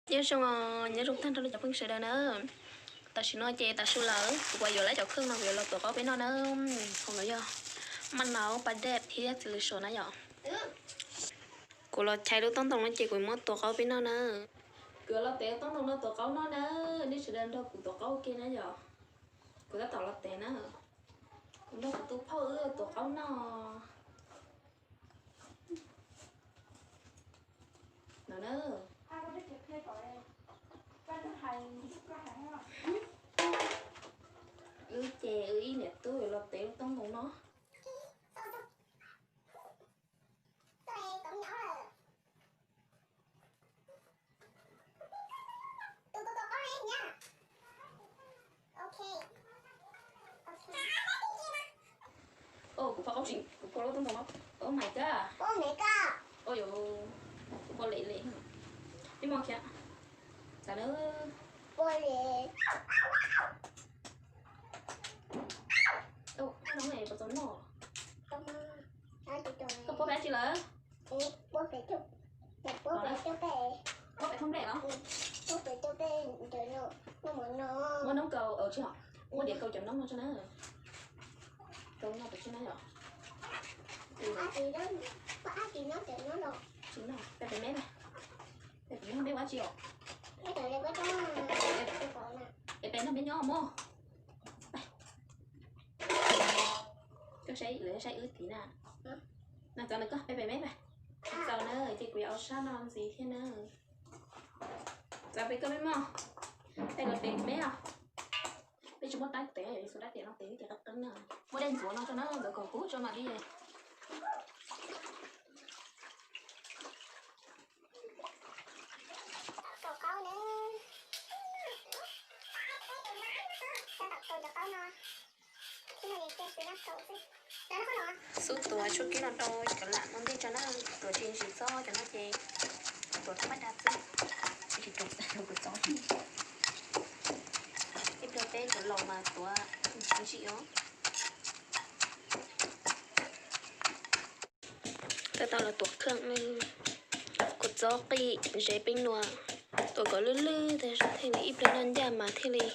Nyob zoo, nyob zoo tag nrho cov phooj ywg sawv daws na. Tam sim no ces tav su lawm, kuv yuav lawv cov kheej no kuv yuav los tuav qaub peb noj na. Hauv no yog maj nau, paj dej thiab txiv lws suav na yom. Kuv los chais lub toob ntoo no ces kuv muab tuav qaub peb noj na. Kuv yuav los tev toob ntoo no tuav qaub noj na. Nej sawv daws nrog kuv tuav qaub ua ke na yom. Kuv tab tom los tev na. Kuv nrog kuv tus phauj wb tuav qaub noj no na. Wb ces wb ib niam tub yuav los tev lub toob ntoo no. Kuv pom qaub tsis, kuv pom lub toob ntoo no. Oh my god. Ua yuav, kuv pom lem lem. Peb muab khiav. Txav na. Pua lem. Ua no puas txaus noj? Koj puab pem dab tsi lawm? Puab pem, puab pem thoob nplej los? Muab noob kaus, tsis, muab diav kaus cov noob no tso na. Kaus no pem tsis na yom. Tsis noj, peb pem me, peb pem me, peb ua tsi os? Es peb noj peb nyob mog. Koj saib lawv saib wb tid na. No txav ntawm koj, peb pem me. Txaus na, ces kuv yuav ua sab no ntxiv thiab na. Txav pem koj me mog. Peb los pem me os. Peb tsis muaj tab tev, yog ib xu dab tias no tev ces qeeb qeeb na. Muab dej ntxuav no tso na, ntxuav kom kub tso mam li. Xub tuav tshuaj kib no rau cov lam no ntej tso na, tuav tsis ntsim txob cov no ces tuav rau paj dab xwb, tsis tuav kuv txob. Ib pliag peb cov laus mas tuav ntsim os. Tab tom los tuav kheej, kua txob qij, zeb peeb nua, tuav kom lwj lwj thiaj li ib pliag noj ncaj mas thiaj li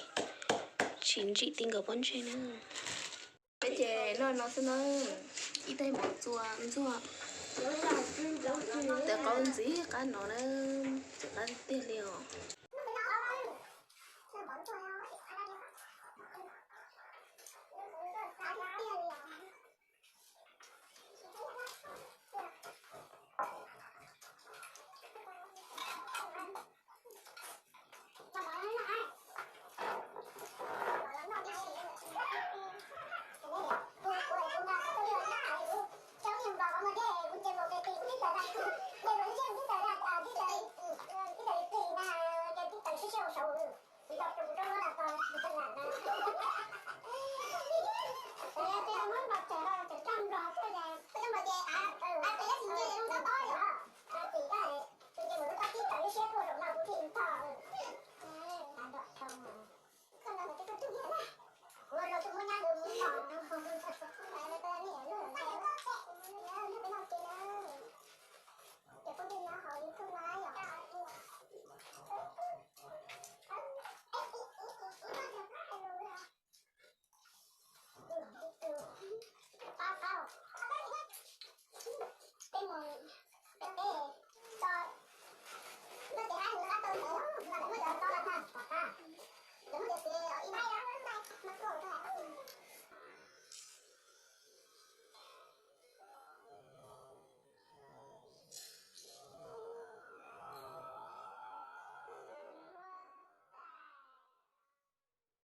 tsis ntsim ti nkaus pob ntseg na. Peb ces noj no xwb na, ib teg mov txua ntxuag, tawv qaub ntxiv qab no na, ntxiv qab tiag li os.